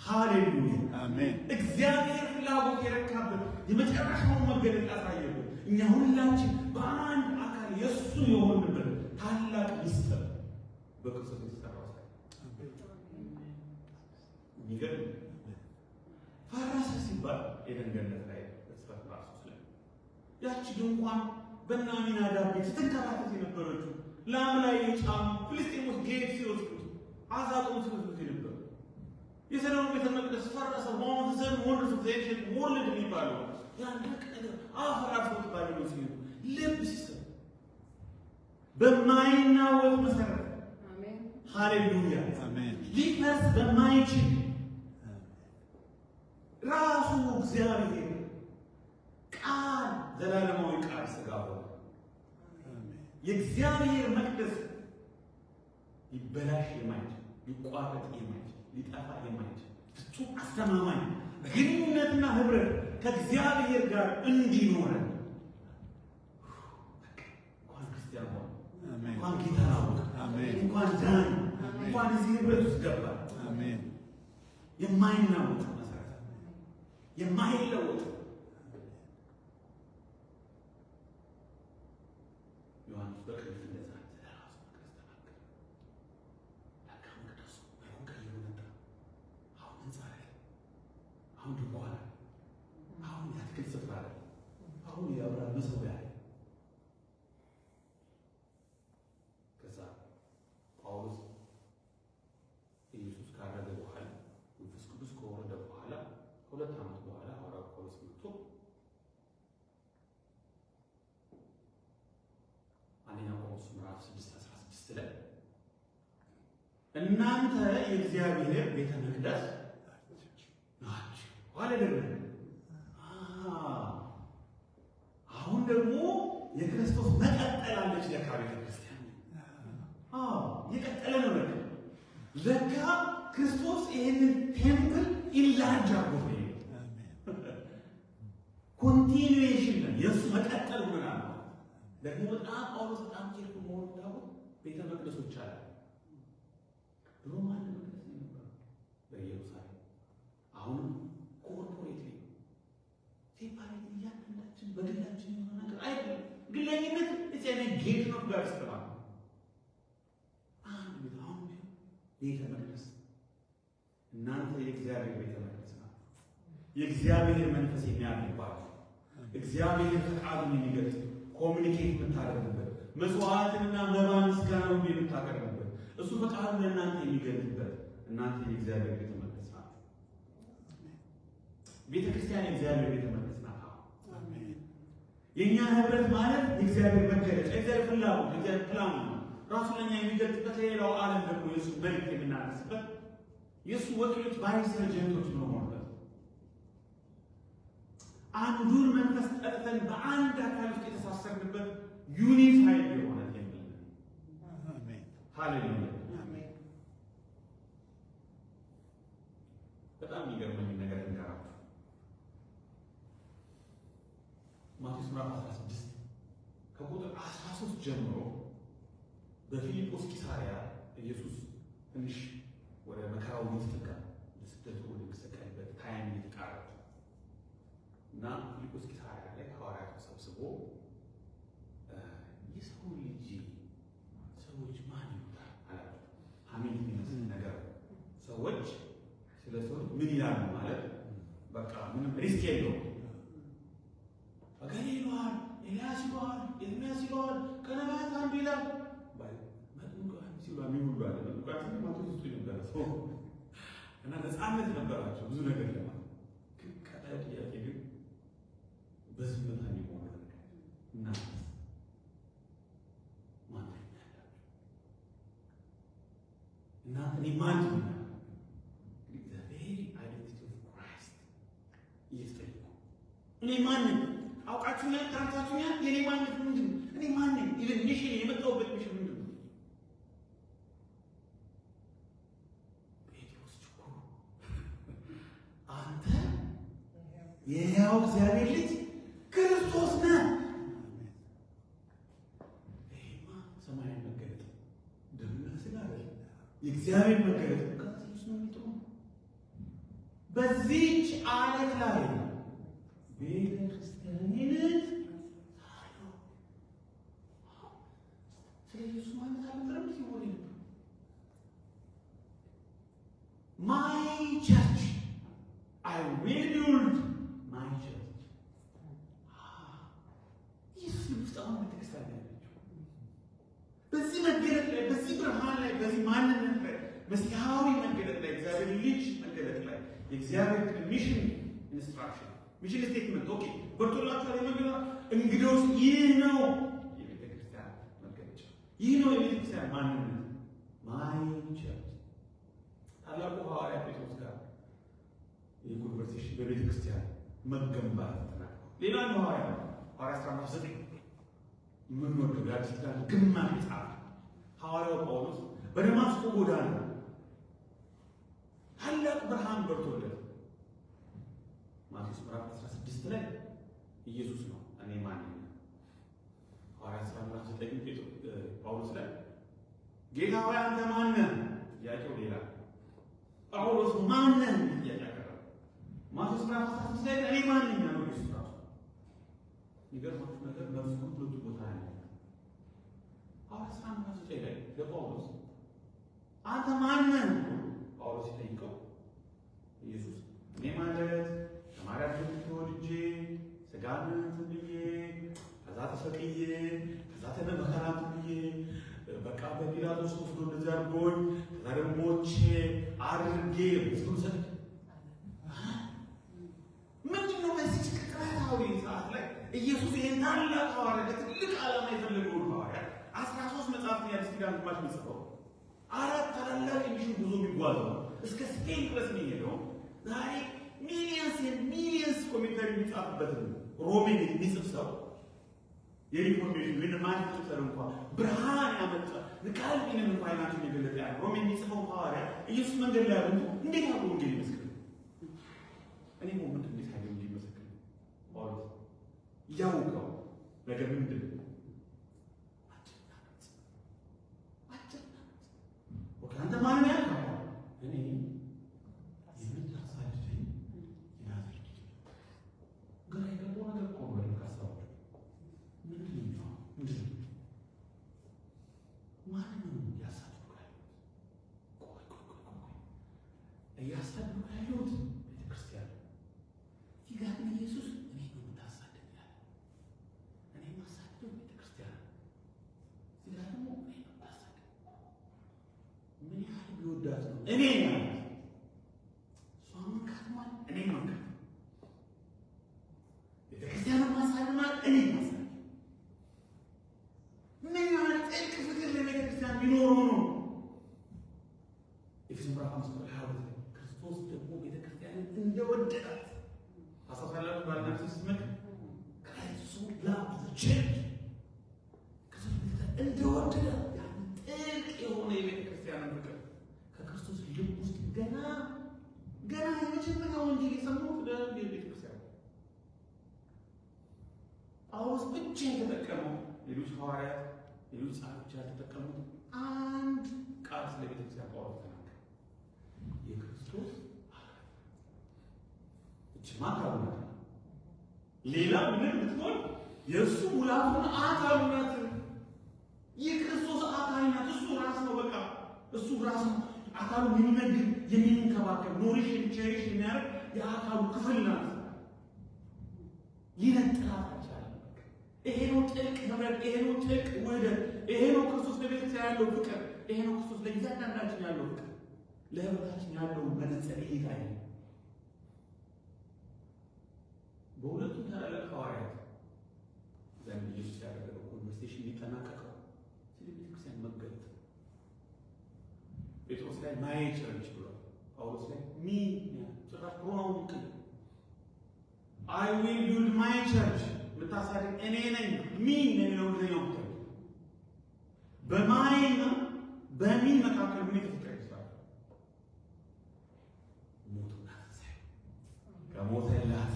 A: ሃሌሉያ
B: አሜን።
A: እግዚአብሔር ፍላጎት የረካበት የመጨረሻውን መገለጥ ያሳየበት እኛ ሁላችን በአንድ አካል የእሱ የሆንበት ታላቅ ሚስጥር በክርስቶስ የተሰራው ስራ የሚገርም ፈረሰ ሲባል ኤደን ገነት ላይ በጽፈት ምዕራፍ 3 ላይ ያቺ ድንኳን በእነ አሚናዳብ ቤት ስትንከራተት የነበረችው ላም ላይ የጫኑ ፍልስጤሞች ጌት ሲወስዱት አዛጦን ሲወስዱት የነበሩ የሰለሞን ቤተ መቅደስ ፈረሰ። One of the seven wonders of the ancient world የሚባለው ያን ድንቅ ነገር አፈራርሰውት ባቢሎን ሲሄዱ ልብ ሲሰብ በማይናወጥ መሰረት ሃሌሉያ
B: አሜን።
A: ሊፈርስ በማይችል ራሱ እግዚአብሔር ቃል ዘላለማዊ ቃል ሥጋ ሆነ። የእግዚአብሔር መቅደስ ሊበላሽ የማይችል ሊቋረጥ የማይችል ሊጠፋ የማይችል ፍጹም አስተማማኝ ግንኙነትና ህብረት ከእግዚአብሔር ጋር እንዲኖረን እንኳን ክርስቲያን ሆነ
B: አሜን።
A: እንኳን ጌታን አወቀ
B: አሜን።
A: እንኳን ዳን
B: አሜን።
A: እንኳን እዚህ ህብረት ውስጥ ገባ።
B: አሜን።
A: የማይናወጥ መሰረት የማይለወጥ ዮሐንስ በቅንፍ እንደዛ ስለ ራሱ መቅደስ ተናገረ። ለካ መቅደሱ መልኩን ቀይሮ መጣ። አሁን ህንፃ አይደለም፣ አሁን ድንኳን አይደለም፣ አሁን የአትክልት ስፍራ አይደለም፣ አሁን የአብርሃም መሠዊያ አይደለም። ከዛ ጳውሎስ ኢየሱስ ካረገ በኋላ መንፈስ ቅዱስ ከወረደ በኋላ ከ2 ዓመት በኋላ ሐዋርያው ጳውሎስ መጥቶ አንደኛ ቆሮንቶስ ምዕራፍ 6 16 ላይ እናንተ የእግዚአብሔር ቤተ መቅደስ ናችሁ አለ። ደግሞ አሁን ደግሞ የክርስቶስ መቀጠል አለች ለካ ቤተ ክርስቲያን። አዎ የቀጠለ ነው ለካ ለካ ክርስቶስ ይህንን temple enlarge አድርጎ ነው የሄደው። Continuation ነው የእሱ መቀጠል ሆነናል። ደግሞ በጣም ጳውሎስ በጣም careful መሆኑ ታወቅ ቤተ መቅደሶች አለ። ድሮም አንድ መቅደስ ነው የነበረው በኢየሩሳሌም። አሁንም corporately separate እያንዳንዳችን በግላችን የሆነ ነገር አይደለም። ግለኝነት it's a negation of God's plan። አንድ ቤት አሁን ቢሆን ቤተ መቅደስ እናንተ የእግዚአብሔር ቤተ መቅደስ ናት። የእግዚአብሔር መንፈስ የሚያድርባችሁ እግዚአብሔር ፈቃዱን የሚገልጽ communicate የምታደርጉበት መስዋዕትንና መባ ምስጋናውን የምታቀርቡበት እሱ ፈቃዱን ለእናንተ የሚገልጽበት እናንተ የእግዚአብሔር ቤተ መቅደስ ናት። ቤተ ክርስቲያን የእግዚአብሔር ቤተ መቅደስ ናት። የእኛ ህብረት ማለት የእግዚአብሔር መገለጫ፣ የእግዚአብሔር ፍላጎት፣ የእግዚአብሔር ፕላን ነው። ራሱ ለእኛ የሚገልጽበት ለሌላው ዓለም ደግሞ የእሱ መልእክት የምናደርስበት የእሱ ወኪሎች vicegerent ኦች ነው ሆነበት አንዱን መንፈስ ጠጥተን በአንድ አካል ውስጥ የተሳሰርንበት unified የሆነ temple ሃሌሉያ። በጣም የሚገርመኝ ነገር እንጋራችሁ። ጀምሮ በፊልጶስ ቂሳርያ ኢየሱስ ትንሽ ወደ መከራው እየተጠጋ፣ ለስደቱ ወደሚሰቀልበት time እየተቃረበ እና ፊልጶስ ቂሳርያ ላይ ሐዋርያት ተሰብስቦ የሰው ልጅ ሰዎች ማን ይሉታል አላቸው። ሐሜት የሚመስል ነገር፣ ሰዎች ስለ ሰው ልጅ ምን ይላሉ ማለት በቃ ምንም risk የለውም። እገሌ ይለዋል፣ ኤልያስ ይለዋል፣ ኤርምያስ ይለዋል፣ ከነቢያት አንዱ ይላል፣ መጥምቁ ዮሐንስ ይለዋል የሚሉ አለ። መጥምቁ ዮሐንስ ማቴዎስ ውስጥ የነበረ ሰው እና ነፃነት ነበራቸው ብዙ ነገር ለማለት። ግን ቀጣዩ ጥያቄ ግን በዝምታ የሚሆነ ነገር፣ እናንተስ ማን ትሉኛላችሁ? እናንተ እኔ ማን ትሉኛላችሁ? እንግዲህ the very identity of Christ እየተጠየቁ እኔ ማን ነኝ? አውቃችሁኛል፣ ጠርታችሁኛል። የኔ ማንነት ምንድን ነው? እኔ ማን ነኝ? Even mission፣ የመጣሁበት mission ምንድን ነው? ጴጥሮስ ችኩሉ አንተ የሕያው እግዚአብሔር ልጅ ክርስቶስ ነህ። ይሄማ ሰማያዊ መገለጥ፣ ደምና ሥጋ አይደለም፣ የእግዚአብሔር መገለጥ። ከዛ ኢየሱስ ነው የሚጥሩ፣ በዚህች አለት ላይ ቤተ ክርስቲያኔን እሰራለሁ። ስለ ኢየሱስ ማንነት አልነበረም ሲሆን የነበረው። My church, I will build my church። ኢየሱስ ውስጥ አሁን ቤተክርስቲያን ያለችው በዚህ መገለጥ ላይ፣ በዚህ ብርሃን ላይ፣ በዚህ ማንነት ላይ፣ መሲሐዊ መገለጥ ላይ፣ እግዚአብሔር ልጅ መገለጥ ላይ፣ የእግዚአብሔር mission instruction፣ mission statement፣ okay በርቶላችኋል። የመገለጥ እንግዲያውስ ይህ ነው የቤተ ክርስቲያን መገለጫ፣ ይህ ነው የቤተ ክርስቲያን ማንነት፣ my church። ታላቁ ሐዋርያ ጴጥሮስ ጋር ይህ conversation በቤተ ክርስቲያን መገንባት ተጠናቀቀ። ሌላኛው ሐዋርያ ነው፣ ሐዋርያ ሥራ ምዕራፍ 9፣ የምንወደው የአዲስ ኪዳን ግማሽ መጽሐፍ ሐዋርያው ጳውሎስ በደማስቆ ጎዳና ታላቅ ብርሃን በርቶለት ማቴዎስ ምዕራፍ 16 ላይ ኢየሱስ ነው እኔ ማን ነኝ? ሐዋርያት ሥራ ምዕራፍ 9 ጳውሎስ ላይ ጌታ ሆይ አንተ ማን ነህ? ጥያቄው ሌላ። ጳውሎስ ማን ነህ የሚል ጥያቄ አቀረበ። ማቴዎስ ምዕራፍ 16 ላይ እኔ ማን ነኝ ያለው ኢየሱስ ራሱ። የሚገርማችሁ ነገር መልሱ ሁለቱ ቦታ ያለ። ሐዋርያት ሥራ ምዕራፍ 9 ላይ ለጳውሎስ አንተ ማን ነህ ብሎ ጳውሎስ ሲጠይቀው ኢየሱስ እኔ ማለት ከማርያም ድንግል ተወልጄ፣ ስጋን እንትን ብዬ፣ ከዛ ተሰቅዬ፣ ከዛ መከራ እንትን ብዬ፣ በቃ በጲላጦስ ወስዶ እንደዚህ አድርጎኝ፣ ከዛ ደግሞ ሞቼ አድርጌ ምስሉን ሰጥ ምንድን ነው? በዚህ ቅጽበታዊ ሰዓት ላይ ኢየሱስ ይሄን ታላቅ ሐዋርያ፣ ለትልቅ ዓላማ የፈለገውን ሐዋርያ፣ 13 መጽሐፍትን የአዲስ ኪዳን ግማሽ የሚጽፈው፣ አራት ታላላቅ የ mission ጉዞ የሚጓዘው፣ እስከ ስፔን ድረስ የሚሄደው፣ ዛሬ millions millions commentary የሚጻፍበትን ሮሜን የሚጽፍ ሰው፣ የ Reformation ወይም ማርቲን ሉተር እንኳ ብርሃን ያመጣ፣ ካልቪንን እንኳ አይናቸውን የገለጠ ያ ሮሜን የሚጽፈው ሐዋርያ ኢየሱስ መንገድ ላይ አግኝቶ እንዴት አብሮ ወንጌል ይመስክር? እኔ ምንድን እንዴት አድርጎ ወንጌል ይመሰክር? ጳውሎስ እያወቀው ነገር ምንድን ነው? አጭርና ግልጽ፣ አጭርና ግልጽ። Okay፣ አንተ ማን ነህ ያልከው? እኔ የምታሳድደኝ የናዝሬቱ ልጅ ነኝ። ግራ የገባው ነገር እኮ ነው። በደንብ ካሰባችሁ ምንድን ነው የሚሆነው? ምንድን ነው? ማንን ነው እያሳደድኩ ያለሁት? ቆይ ቆይ ቆይ ቆይ ቆይ፣ እያሳደድኩ ያለሁት ቤተክርስቲያን። እዚህ ጋር ግን ኢየሱስ እኔ ነው የምታሳድድ ያለ። እኔ የማሳድደው ቤተክርስቲያን፣ እዚህ ጋር ደግሞ እኔ ነው የምታሳድድ። ምን ያህል ቢወዳት ነው እኔ ያላት? እሷን መንካት ማለት እኔ መንካት፣ ቤተክርስቲያንን ማሳደድ ማለት እኔ ማሳደድ። ምን ያህል ጥልቅ ፍቅር ለቤተክርስቲያን ቢኖረው ነው? ኤፌሶን ምዕራፍ 5 ቁጥር 22 ላይ ክርስቶስ ደግሞ ቤተክርስቲያንን እንደወደዳት ታስታውሳላችሁ። ባልና ሚስት ስትመክ Christ so loved the church፣ ክርስቶስ ቤተክርስቲያን እንደወደዳት ያን ጥልቅ የሆነ የቤተክርስቲያንን ፍቅር ከክርስቶስ ልብ ውስጥ ገና ገና የመጀመሪያ ወንጌል የሰማሁት ለቤተክርስቲያን ጳውሎስ ብቻ የተጠቀመው፣ ሌሎች ሐዋርያት ሌሎች ጸሐፊዎች ያልተጠቀሙት አንድ ቃል ስለ ቤተክርስቲያን ጳውሎስ ተናገረ። የክርስቶስ አካል። እችማ አካሉ ናት። ሌላ ምንም ብትሆን የእሱ ሙላቱን አካሉ ናት። የክርስቶስ አካል ናት። እሱ ራስ ነው። በቃ እሱ ራስ ነው። አካሉ የሚመግብ የሚንከባከብ፣ nourish cherish የሚያደርግ የአካሉ ክፍል ናት። ሊነጥላት አልቻለም። ይሄ ነው ጥልቅ ህብረት፣ ይሄ ነው ጥልቅ ውህደት፣ ይሄ ነው ክርስቶስ ለቤተክርስቲያን ያለው ፍቅር፣ ይሄ ነው ክርስቶስ ለእያንዳንዳችን ያለው ፍቅር፣ ለህብረታችን ያለው መነጽር እይታ። ይሄ በሁለቱ ታላላቅ ሐዋርያት ዘንድ ኢየሱስ ያደረገው conversation የሚጠናቀቀው ስለ ቤተክርስቲያን መገለጥ። ጴጥሮስ ላይ my church ብሏል። ጳውሎስ ላይ me፣ ጭራሽ pronoun ቅል I will build my church፣ የምታሳድግ እኔ ነኝ፣ me ነው የሚለው እንግሊዝኛው ብታይ። በ my ና በ me መካከል ምን የተፈጠረ ይመስላል? ሞቱና ትንሣኤው። ከሞተላት፣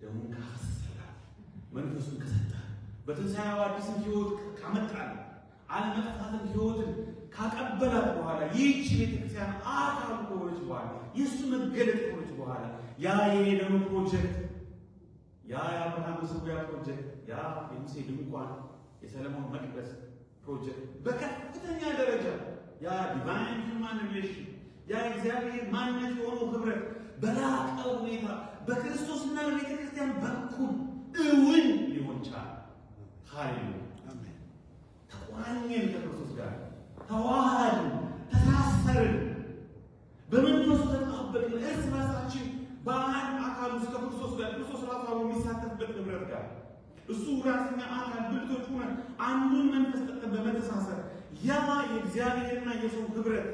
A: ደሙን ካፈሰሰላት፣ መንፈሱን ከሰጠ፣ በትንሣኤው አዲስን ሕይወት ካመጣል፣ አለመጥፋትን ሕይወትን ካቀበላት በኋላ፣ ይህች ቤተክርስቲያን አካሉ ከሆነች በኋላ፣ የእሱ መገለጥ ከሆነች በኋላ፣ ያ የኤደኑ ፕሮጀክት፣ ያ የአብርሃም መሠዊያ ፕሮጀክት፣ ያ የሙሴ ድንኳን፣ የሰለሞን መቅደስ ፕሮጀክት በከፍተኛ ደረጃ ያ divine human relation፣ ያ እግዚአብሔር ማንነት የሆነው ህብረት በላቀ ሁኔታ በክርስቶስና በቤተ ክርስቲያን በኩል እውን ሊሆን ቻለ። ሃሌሉያ! ተቆራኘን ከክርስቶስ ጋር፣ ተዋሃድን፣ ተሳሰርን፣ በመንፈሱ ተጣበቅን፣ እርስ በርሳችን በአንድ አካል ውስጥ ከክርስቶስ ጋር፣ ክርስቶስ ራሱ አብሮ የሚሳተፍበት ህብረት ጋር፣ እሱ ራስኛ አካል ብልቶች ሆነን አንዱን መንፈስ ጠጥተን በመተሳሰር ያ የእግዚአብሔርና የሰው ህብረት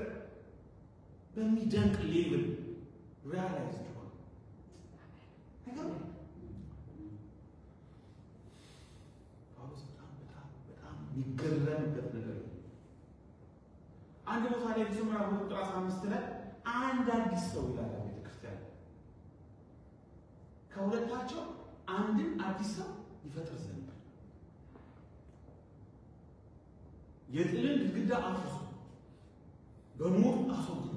A: በሚደንቅ level realized ሆነ። አይገርምም? ጳውሎስ በጣም በጣም በጣም የሚገረምበት ነገር ነው። አንድ ቦታ ላይ ኤፌሶን ምዕራፍ 2 ቁጥር 15 ላይ አንድ አዲስ ሰው ይላል። ቤተክርስቲያን ከሁለታቸው አንድን አዲስ ሰው ይፈጥር ዘንድ የጥልን ግድግዳ አፍርሶ በሞት አስወግዶ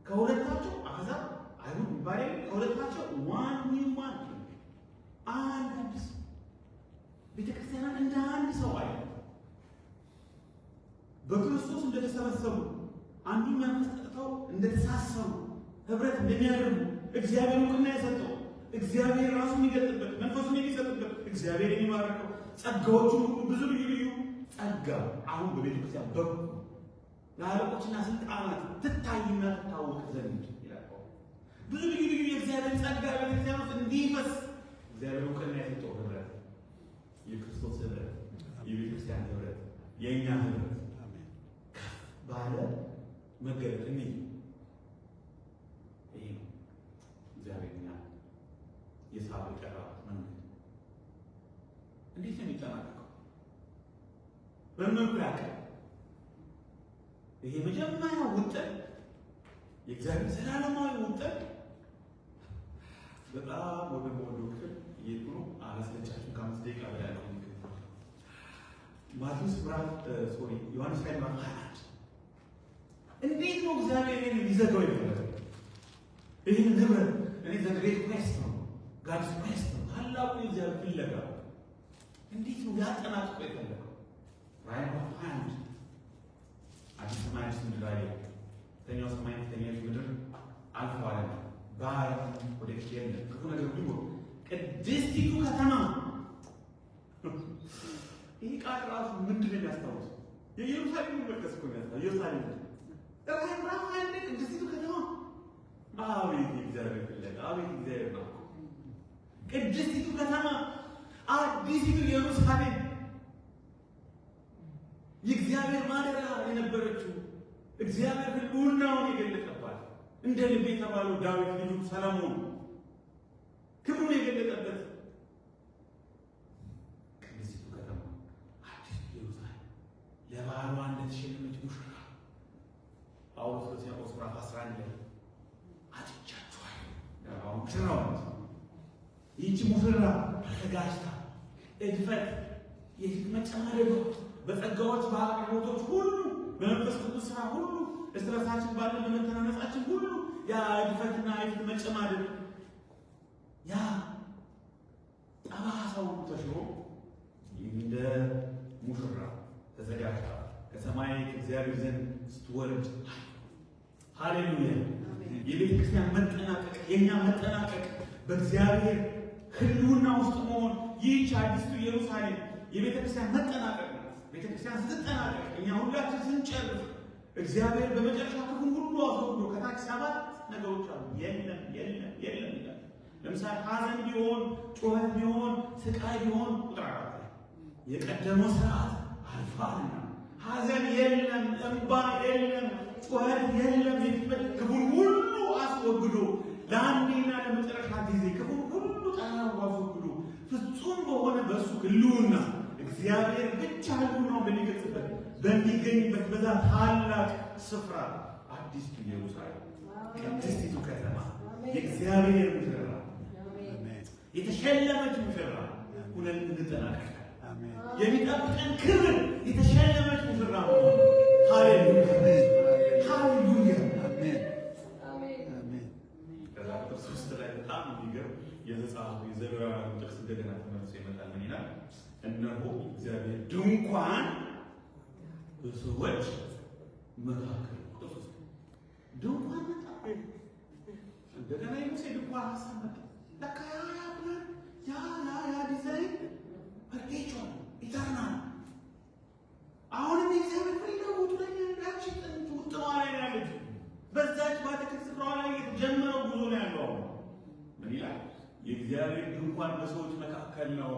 A: ከሁለታቸው አሕዛብ አይሁድ የሚባል የለም። ከሁለታቸው one new man፣ አንድ አዲስ ሰው፣ ቤተክርስቲያንን እንደ አንድ ሰው አየ። በክርስቶስ እንደተሰበሰቡ፣ አንዱን መንፈስ ጠጥተው እንደተሳሰሩ፣ ህብረት እንደሚያደርጉ፣ እግዚአብሔር እውቅና የሰጠው፣ እግዚአብሔር ራሱ የሚገልጥበት፣ መንፈሱን የሚሰጥበት፣ እግዚአብሔር የሚባርከው ጸጋዎቹን ሁሉ፣ ብዙ ልዩ ልዩ ጸጋ አሁን በቤተ ክርስቲያን በኩል ለአለቆችና ስልጣናት ትታይና ትታወቅ ዘንድ ይላል። ብዙ ልዩ ልዩ የእግዚአብሔር ጸጋ በቤተክርስቲያን ውስጥ እንዲፈስ እግዚአብሔር እውቅና የሰጠው ህብረት፣ የክርስቶስ ህብረት፣ የቤተክርስቲያን ህብረት፣ የእኛ ህብረት ከፍ ባለ መገለጥ እንይ። ይሄ ነው እግዚአብሔር እኛ የሳበው የጠራበት መንገድ። እንዴት ነው የሚጠናቀቀው? በምን መልኩ ያውቃል? ይሄ መጀመሪያው ውጥን፣ የእግዚአብሔር ዘላለማዊ ውጥን፣ በጣም ወደ መወደው ክፍል እየሄድኩ ነው። አላስለቻችሁም። ከ5 ደቂቃ በላይ ያለው ማቴዎስ ምዕራፍ፣ sorry፣ ዮሐንስ ራዕይ ምዕራፍ 21። እንዴት ነው እግዚአብሔር ይሄንን ሊዘጋው የፈለገው? ይህንን ህብረት እኔ the great quest ነው፣ God's quest ነው፣ ታላቁ የእግዚአብሔር ፍለጋ እንዴት ነው ሊያጠናቅቀው የፈለገው? ራዕይ ምዕራፍ 21 አዲስ ሰማይ አዲስ ምድር አየ። ፊተኛው ሰማይ ፊተኛው ምድር አልፈዋልና ባህር ወደፊት የለም። ክፉ ነገር ሁሉ ቅድስቲቱ ከተማ። ይህ ቃል ራሱ ምንድን ነው የሚያስታውሰው? የኢየሩሳሌም መቅደስ እኮ የሚያስታውሰው ኢየሩሳሌም ራዕይ ምዕራፍ 21 ቅድስቲቱ ከተማ። አቤት የእግዚአብሔር ፍለጋ፣ አቤት እግዚአብሔር ነው። ቅድስቲቱ ከተማ፣ አዲሲቱ ኢየሩሳሌም፣ የእግዚአብሔር ማደሪያ የነበረችው፣ እግዚአብሔር ሕልውናውን የገለጠባት፣ እንደ ልብ የተባለው ዳዊት ልጁ ሰለሞን ክብሩን የገለጠበት ቅድስቲቱ ከተማ አዲስ ኢየሩሳሌም ለባሏ እንደተሸለመች ሙሽራ ጳውሎስ ሁለተኛ ቆሮንቶስ ምዕራፍ 11 ላይ አጭቻችኋለሁ። አሁን ሙሽራው ናት። ይህቺ ሙሽራ ተዘጋጅታ እድፈት፣ የፊት መጨማደዷ፣ በጸጋዎች በአቅርቦቶች ሁሉ በመንፈስ ቅዱስ ስራ ሁሉ እርስ በርሳችን ባለን በመተናነጻችን ሁሉ ያ እድፈትና የፊት መጨማደድ ያ ጠባሳው ተሽሮ እንደ ሙሽራ ተዘጋጅታ ከሰማይ ከእግዚአብሔር ዘንድ ስትወርድ። ሃሌሉያ! የቤተ ክርስቲያን መጠናቀቅ፣ የእኛ መጠናቀቅ፣ በእግዚአብሔር ሕልውና ውስጥ መሆን፣ ይህች አዲስቱ ኢየሩሳሌም የቤተ ክርስቲያን መጠናቀቅ ነው። ቤተ ክርስቲያን ስትጠናቀቅ፣ እኛ ሁላችን ስንጨርስ፣ እግዚአብሔር በመጨረሻ ክፉን ሁሉ አስወግዶ ከታች ሰባት ነገሮች አሉ። የለም የለም የለም ይላል። ለምሳሌ ሐዘን ቢሆን፣ ጩኸት ቢሆን፣ ስቃይ ቢሆን፣ ቁጥር 4 ላይ የቀደመው ስርዓት አልፏልና ሐዘን የለም፣ እንባ የለም፣ ጩኸት የለም። ክፉን ሁሉ አስወግዶ ለአንዴና ለመጨረሻ ጊዜ ክፉን ሁሉ ጠራርጎ አስወግዶ ፍጹም በሆነ በእሱ ሕልውና እግዚአብሔር ብቻ ሕልውናውን በሚገልጽበት በሚገኝበት በዛ ታላቅ ስፍራ አዲስቱ ኢየሩሳሌም፣ ቅድስቲቱ ከተማ፣ የእግዚአብሔር ሙሽራ፣ የተሸለመች ሙሽራ ሁነን እንጠናቀቃለን። የሚጠብቀን ክብር የተሸለመች ሙሽራ መሆን። ሃሌሉያ፣ ሃሌሉያ። ከዛ ቁጥር 3 ላይ በጣም የሚገርም የዘጸአቱ የዘሌዋውያኑ ጥቅስ እንደገና ተመልሶ ይመጣል። ምን ይላል? እነሆ እግዚአብሔር ድንኳን በሰዎች መካከል። ቁጥር 3 ድንኳን መጣ። እንደገና የሙሴ ድንኳን ሀሳብ መጣ። ለካ ያ ያ ፕላን ያ ያ ያ design perpetual eternal። አሁንም የእግዚአብሔር ፍላጎቱ ላይ ያቺ ጥንት ውጥኗ ላይ ነው ያለችው። በዛች በአትክልት ስፍራዋ ላይ የተጀመረው ጉዞ ነው ያለው። አሁን ምን ይላል? የእግዚአብሔር ድንኳን በሰዎች መካከል ነው።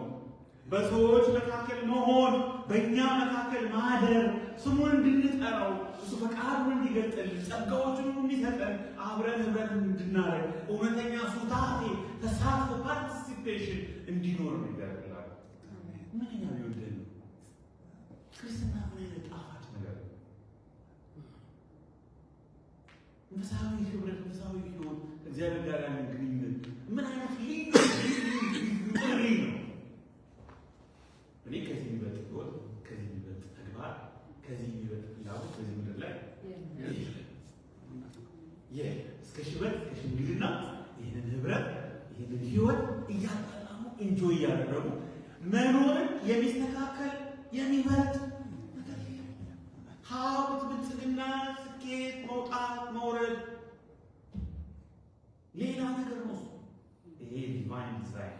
A: በሰዎች መካከል መሆን፣ በእኛ መካከል ማደር፣ ስሙን እንድንጠራው፣ እሱ ፈቃዱን እንዲገልጥልን፣ ጸጋዎቹን ሁሉ እንዲሰጠን፣ አብረን ህብረት እንድናደርግ፣ እውነተኛ ሱታፌ፣ ተሳትፎ፣ participation እንዲኖር ነው እግዚአብሔር ፍላጎት። ምንኛ ቢወደን ነው! ክርስትና ምን አይነት ጣፋጭ ነገር ነው! መንፈሳዊ ህብረት፣ መንፈሳዊ ህይወት፣ ከእግዚአብሔር ጋር ያለን ግንኙነት ምን አይነት ልዩ ልዩ ልዩ ጥሪ ነው! እኔ ከዚህ የሚበልጥ ህይወት፣ ከዚህ የሚበልጥ ተግባር፣ ከዚህ የሚበልጥ ፍላጎት በዚህ ምድር ላይ የለም። የለም። እስከ ሽበት እስከ ሽምግልና ይህንን ህብረት ይህንን ህይወት እያጣጣሙ enjoy እያደረጉ መኖርን የሚስተካከል የሚበልጥ ነገር የለም። ሀብት፣ ብልጽግና፣ ስኬት፣ መውጣት፣ መውረድ ሌላ ነገር ነው እሱ። ይሄ divine design፣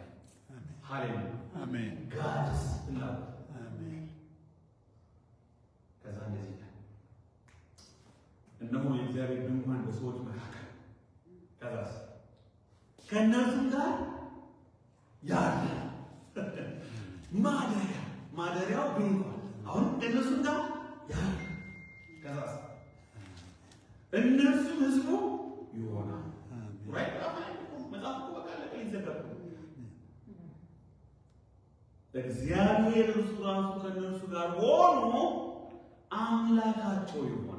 A: ሃሌሉያ፣ God's ፍላጎት። ከዛ እንደዚህ ይላል፣ እነሆ የእግዚአብሔር ድንኳን በሰዎች መካከል፣ ከዛስ ከእነርሱም ጋር ያለ ማደሪያ፣ ማደሪያው ድንኳን አሁን ከእነርሱም ጋር ያለ፣ ከዛስ እነርሱም ህዝቡ ይሆናል። Right፣ መጽሐፍ እኮ በቃ አለቀ፣ ሊዘጋ እኮ። እግዚአብሔር እርሱ ራሱ ከእነርሱ ጋር ሆኖ አምላካቸው ይሆናል።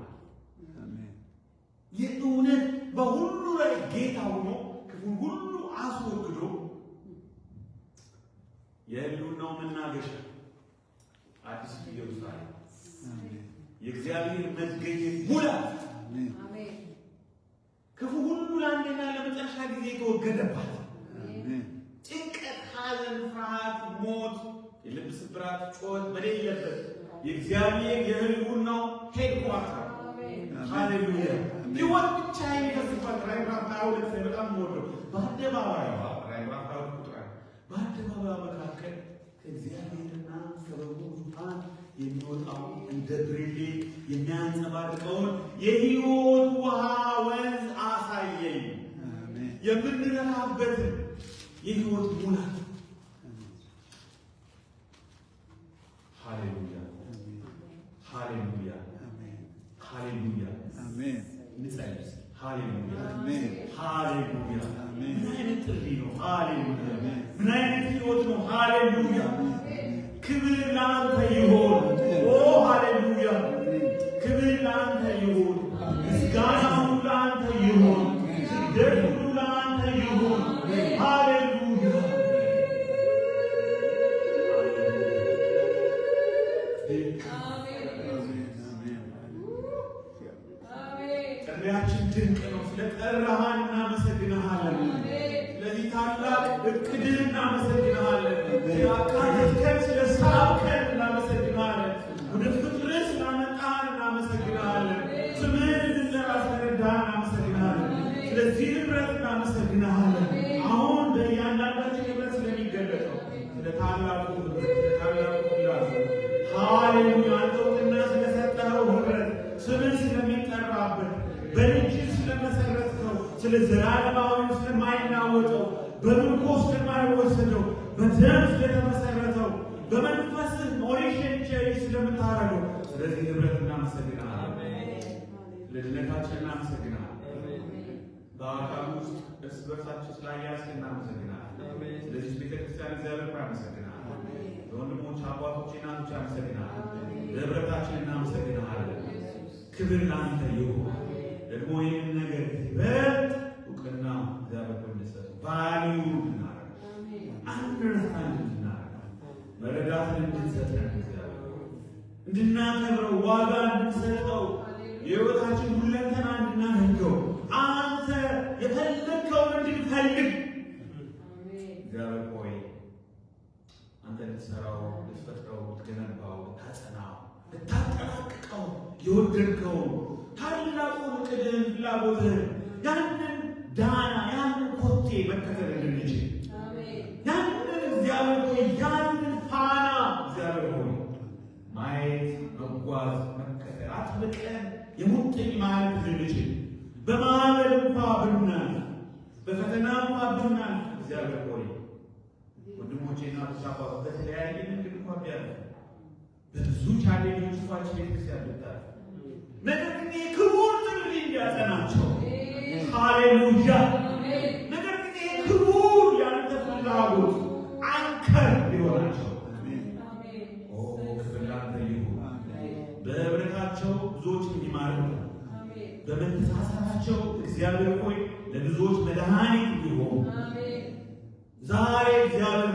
A: የእውነት በሁሉ ላይ ጌታ ሆኖ ክፉን ሁሉ አስወግዶ የህልውናው መናገሻ አዲስ ኢየሩሳሌም የእግዚአብሔር መገኘት ሙላት ክፉ ሁሉ ለአንዴና ለመጨረሻ ጊዜ የተወገደባት፣ ጭንቀት፣ ሐዘን፣ ፍርሃት፣ ሞት፣ የልብ ስብራት፣ ጩኸት በሌለበት የእግዚአብሔር የህልውናው headquarter፣ ሃሌሉያ፣ ህይወት ብቻ የሚፈስባት። ራዕይ ምዕራፍ 22 ላይ በጣም የምወደው በአደባባይ፣ ራዕይ ምዕራፍ 22 ቁጥር 1፣ በአደባባዩ መካከል ከእግዚአብሔርና ከበጉ ዙፋን የሚወጣው እንደ ብርሌ የሚያንጸባርቀውን የህይወት ውሃ ወንዝ አሳየኝ። የምንረካበትን የህይወት ሙላት። ሃሌሉያ፣ ሃሌሉያ፣ ሃሌሉያ። እንጸልይ። ሃሌሉያ፣ ሃሌሉያ። ምን አይነት ጥሪ ነው! ሃሌሉያ። ምን አይነት ህይወት ነው! ሃሌሉያ። ክብር ለአንተ ይሁን። ኦ ሃሌሉያ። ክብር ለአንተ ይሁን። ምስጋና ሁሉ ለአንተ ይሁን። ስግደት ሁሉ ለአንተ ይሁን። ሃሌሉያ። ድንቅ እቅድህ እናመሰግንሃለን። ስላካተትከን፣ ስለሳብከን እናመሰግንሃለን። ወደ ፍቅርህ ስላመጣህን እናመሰግንሃለን። ስምህን እንድንጠራ ስለረዳህን እናመሰግንሃለን። ስለዚህ ህብረት እናመሰግንሃለን። አሁን በእያንዳንዳችን ህብረት ስለሚገለጠው ስለ ታላቁ ህብረት፣ ስለ ታላቁ ፍላጎት፣ ሃሌሉያ፣ አንተ እውቅና ስለሰጠኸው ህብረት፣ ስምህ ስለሚጠራበት፣ በልጅ ስለመሰረትከው፣ ስለ ዘላለማዊ ስለማይናወጠው፣ በምርኮ ስለማይወሰደው፣ በደም ስለተመሰረተው፣ በመንፈስህ nourish cherish ስለምታደርገው ስለዚህ ህብረት እናመሰግናለን። ለድነታችን እናመሰግናለን። በአካሉ ውስጥ እርስ በርሳችን ስላያያዝከን እናመሰግናለን። ስለዚህ ቤተክርስቲያን እግዚአብሔር ሆይ አመሰግናለሁ። ለወንድሞች፣ አባቶች፣ እናቶች አመሰግናለሁ። ለህብረታችን እናመሰግናለን። ክብር ለአንተ ይሁን። ደግሞ ይህንን ነገር ይበልጥ እውቅና እግዚአብሔር ሆይ እንድትሰጠው፣ value እንድናደርግ፣ understand እንድናደርግ፣ መረዳትን እንድትሰጠን እግዚአብሔር ሆይ፣ እንድናከብረው፣ ዋጋ እንድንሰጠው፣ የህይወታችን ሁለንተና እንድናደርገው፣ አንተ የፈለግከውን እንድንፈልግ እግዚአብሔር ሆይ፣ አንተ ልትሰራው፣ ልትፈጥረው፣ ልትገነባው፣ ልታጸናው፣ ልታጠናቅቀው የወደድከውን ታላቁን እቅድህን፣ ፍላጎትህን፣ ያንን ዳና ያንን ኮቴ መከተል እንድንችል፣ ያንን እግዚአብሔር ሆይ ያንን ፋና እግዚአብሔር ሆይ ማየት፣ መጓዝ፣ መከተል፣ አጥብቀን የሙጥኝ ማለት እንድንችል፣ በማዕበል እንኳ ብናልፍ፣ በፈተና እንኳ ብናልፍ፣ እግዚአብሔር ሆይ ወንድሞቼ፣ እናቶች፣ አባቶች በተለያየ መንገድ እንኳ ቢያልፉ፣ በብዙ challenge ኦች እንኳ ቤተክርስቲያን ብታልፍ፣ ነገር ግን ይህ ክቡር ጥሪ እንዲያጸናቸው፣ ሃሌሉያ፣ ነገር ግን ይህ ክቡር ያንተ ፍላጎት anchor ሊሆናቸው፣ ኦ ክብር ላንተ ይሁን። በህብረታቸው ብዙዎችን እንዲማርኩ፣ በመተሳሰራቸው እግዚአብሔር ሆይ ለብዙዎች መድኃኒት እንዲሆኑ ዛሬ እግዚአብሔር